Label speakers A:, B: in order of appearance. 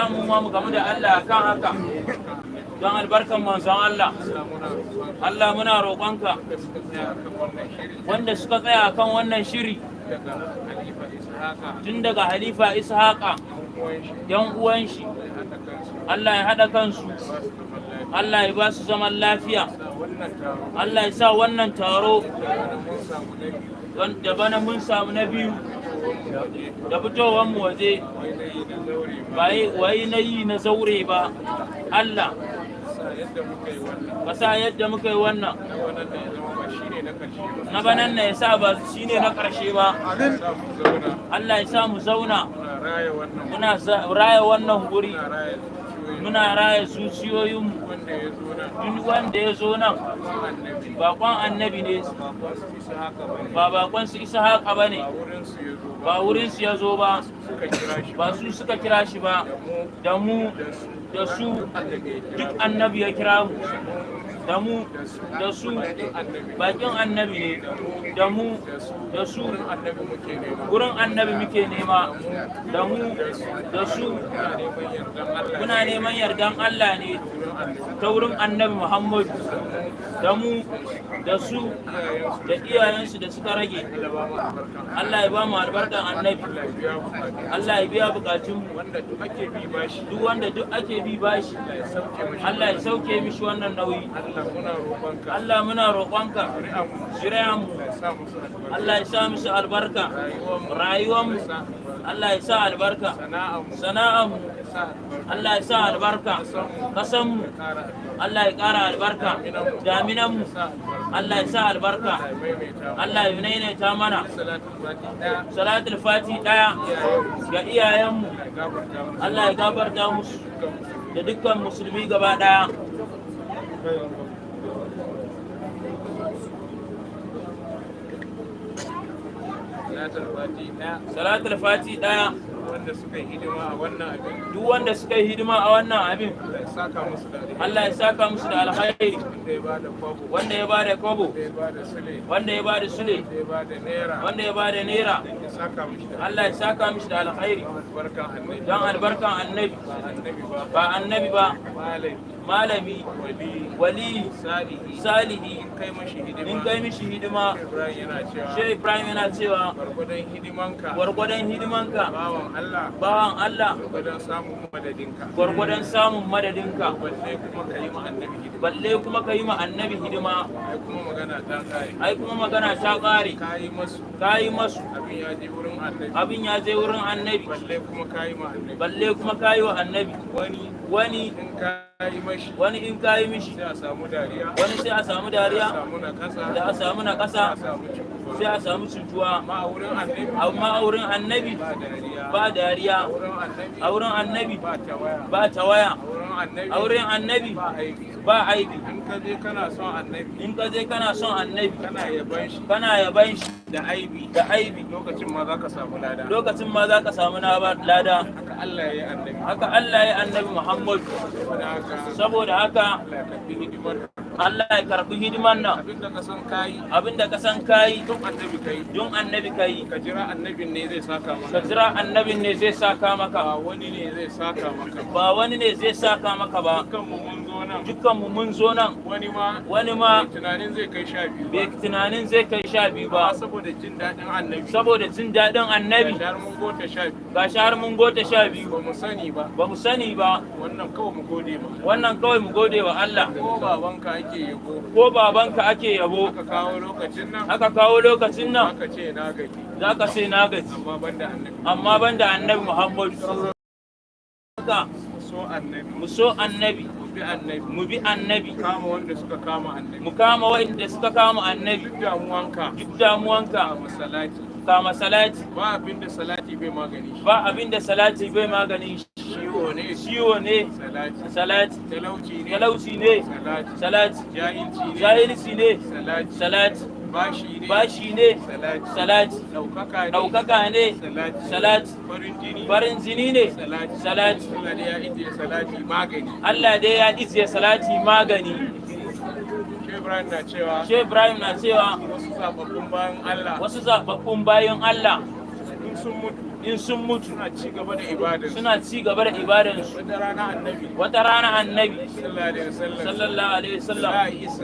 A: sa mu ma mu gamu da Allah akan haka, don albarkan manzon Allah.
B: Allah, muna roƙonka.
A: Allah, muna roƙonka.
B: Da suka tsaya akan wannan shiri,
A: Wanda suka tsaya akan wannan shiri,
B: daga Halifa Ishaqa,
A: tun daga Halifa Ishaqa,
B: ɗan uwan shi,
A: yan uwan shi,
B: ya haɗa kansu,
A: Allah ya haɗa kansu,
B: ba su zaman lafiya.
A: Allah ya ba su zaman lafiya.
B: Sa wannan taro,
A: Allah ya sa wannan taro,
B: da bana mun samu na biyu,
A: da bana mun samu na biyu,
B: waje,
A: da fitowar mu waje,
B: wai na yi na zaure ba,
A: ba wai na yi na zaure ba. Allah,
B: sa yadda muka yi wannan,
A: ka sa yadda muka yi wannan,
B: na wannan da ya zama ba shine na ƙarshe ba.
A: Na banan na ya sa ba shine na ƙarshe ba.
B: Sa mu zauna,
A: Allah ya sa mu zauna,
B: muna raya wannan,
A: muna raya wannan guri,
B: muna raya zuciyoyi,
A: muna raya zuciyoyinmu.
B: Wanda ya zo nan,
A: Duk wanda ya zo nan,
B: bakon annabi,
A: bakon annabi ne,
B: bakon su Ishaqa ba ne,
A: ba bakon su Ishaqa ba ne,
B: ba wurin su ya zo
A: ba
B: ba,
A: wurin su ya zo ba,
B: suka kira shi,
A: ba su suka kira shi ba,
B: da mu,
A: da mu,
B: da su,
A: da su,
B: annabi ya kira
A: duk
B: mu.
A: Annabi ya kira mu, da mu, da su,
B: Bakin annabi,
A: bakin annabi ne, da mu, da su,
B: wurin annabi muke nema,
A: gurin annabi muke nema, da mu, da su,
B: muna neman yardan Allah,
A: muna neman yardan Allah ne ta wurin annabi Muhammadu, da mu, da su, da iyayensu da suka rage.
B: Allah ba mu albarkan,
A: Allah ya ba mu albarkan annabi.
B: Allah ya biya bukatu,
A: Allah ya biya bukatunmu.
B: Wanda duk ake bi bashi,
A: Duk wanda duk ake bi bashi,
B: Allah ya sauke mishi,
A: Allah ya sauke mishi wannan nauyi.
B: Allah, muna roƙonka,
A: Allah, muna roƙonka,
B: zuri'anmu,
A: zuriyarmu,
B: Allah ya sa musu albarka,
A: Allah ya sa musu albarka,
B: rayuwarmu,
A: rayuwarmu,
B: ya sa albarka,
A: Allah ya sa albarka,
B: sana'armu,
A: sana'armu,
B: ya sa albarka,
A: Allah ya sa albarka, kasanmu,
B: ƙara albarka,
A: Allah ya ƙara albarka, daminanmu,
B: sa albarka,
A: Allah ya sa albarka,
B: Allah ya maimaita mu.
A: Allah ya maimaita mana.
B: Salatul fati ɗaya,
A: Salatul fati ɗaya ga iyayenmu,
B: Allah ya gafarta musu,
A: Allah ya gafarta musu,
B: dukkan musulmi.
A: Da dukkan musulmi gaba ɗaya.
B: Salatul fati ɗaya,
A: Salatul fati ɗaya,
B: wanda suka yi hidima a wannan abin,
A: duk wanda suka yi hidima a wannan abin,
B: Allah ya saka musu da alheri,
A: Allah ya saka musu da alkhairi,
B: wanda ya bada kwabo,
A: wanda ya bada kwabo,
B: wanda ya bada sule,
A: wanda ya bada sule,
B: wanda ya bada naira,
A: wanda ya bada naira,
B: ya saka mishi da
A: Allah ya saka mishi da alkhairi,
B: albarkan annabi,
A: don albarkan annabi.
B: Ba annabi ba,
A: Ba annabi ba,
B: malami,
A: malami,
B: wali,
A: wali,
B: salihi,
A: salihi,
B: in kai mashi hidima,
A: in kai mishi hidima,
B: Ibrahim yana cewa,
A: Shehu Ibrahim yana cewa,
B: gwargwadon hidimanka,
A: gwargwadon hidimanka,
B: bawan Allah,
A: bawan Allah,
B: gwargwadon samun madadinka,
A: gwargwadon samun madadinka,
B: balle kuma ka yi ma annabi hidima.
A: Balle kuma ka yi ma annabi hidima.
B: Ai kuma magana ta kare,
A: Ai kuma magana ta ƙare,
B: ka yi masu,
A: ka yi masu,
B: abin ya je wurin annabi,
A: abin ya je wurin annabi,
B: balle kuma ka yi ma annabi.
A: Balle kuma ka yi wa annabi.
B: Wani,
A: Wani,
B: in ka yi mashi,
A: wani in ka yi mishi,
B: sai a samu dariya,
A: wani sai a samu
B: a
A: dariya,
B: samu nakasa,
A: da a samu na
B: a
A: ƙasa,
B: samu cutuwa,
A: sai a samu cutuwa.
B: Amma a wurin annabi,
A: Amma a wurin annabi,
B: ba dariya,
A: ba dariya,
B: a wurin annabi,
A: a wurin annabi,
B: ba tawaya,
A: ba tawaya,
B: a wurin annabi,
A: a wurin annabi,
B: ba aibi.
A: Ba aibi.
B: In ka je kana son annabi,
A: In ka je kana son annabi,
B: kana yaban shi,
A: kana yaban shi,
B: da aibi,
A: da aibi,
B: lokacin ma za ka samu lada.
A: Lokacin ma za ka samu lada.
B: Haka Allah ya yi annabi.
A: Haka Allah ya annabi Muhammadu.
B: Saboda haka,
A: Saboda haka,
B: Allah ya karbi hidimar.
A: Allah ya karbi hidiman nan.
B: Abin da ka san kayi,
A: Abinda ka san kayi,
B: don annabi kai,
A: don annabi kayi,
B: ka jira annabin ne zai saka
A: ka
B: maka,
A: jira annabin ne zai saka maka.
B: Ba wani ne zai saka maka ba.
A: Ba wani ne zai saka maka ba.
B: Dukkan mu mun zo nan,
A: Dukkanmu mun zo nan,
B: wani ma,
A: wani ma,
B: bai tunanin zai kai 12
A: bai
B: ba,
A: tunanin zai kai 12 ba,
B: amma saboda jin daɗin annabi,
A: saboda jin daɗin annabi,
B: har mun gota 12,
A: ga har mun gota 12,
B: ba mu sani ba.
A: Ba mu sani ba.
B: Wannan kawai mu gode ma.
A: Wannan kawai mu gode wa Allah.
B: Ko babanka ake yabo,
A: Ko babanka ake yabo,
B: aka kawo lokacin nan,
A: aka kawo lokacin nan,
B: aka ce na gaji,
A: za ka ce na gaji,
B: amma banda annabi.
A: Amma banda annabi Muhammadu. Haka,
B: Mu so annabi,
A: mu so annabi,
B: mu bi annabi,
A: mu bi annabi,
B: kama wanda suka kama annabi,
A: mu kama waɗanda suka kama annabi.
B: Duk damuwanka,
A: Duk damuwanka,
B: kama salati,
A: kama salati.
B: Ba abin da salati bai magani shi.
A: Ba abin da salati bai maganin shi.
B: Ciwo ne,
A: Ciwo ne,
B: salati,
A: salati,
B: talauci ne,
A: talauci ne,
B: salati,
A: salati,
B: jahilci ne,
A: jahilci ne,
B: salati,
A: salati,
B: bashi ne,
A: bashi ne,
B: salati,
A: salati,
B: ɗaukaka ne,
A: ɗaukaka ne,
B: salati,
A: salati,
B: farin jini,
A: farin jini ne,
B: salati,
A: salati.
B: Allah dai ya ijiye salati magani.
A: Allah dai ya ijiye salati magani.
B: Shehu Ibrahim na cewa,
A: Shehu Ibrahim na cewa,
B: wasu zababbun bayan Allah,
A: wasu zababbun bayan Allah,
B: in sun mutu,
A: In sun mutu,
B: suna ci gaba da ibadar.
A: Suna ci gaba da ibadansu.
B: Wata rana Annabi
A: Wata rana Annabi
B: sallallahu alaihi wasallam
A: sallallahu alaihi
B: za
A: wasallam
B: a yi.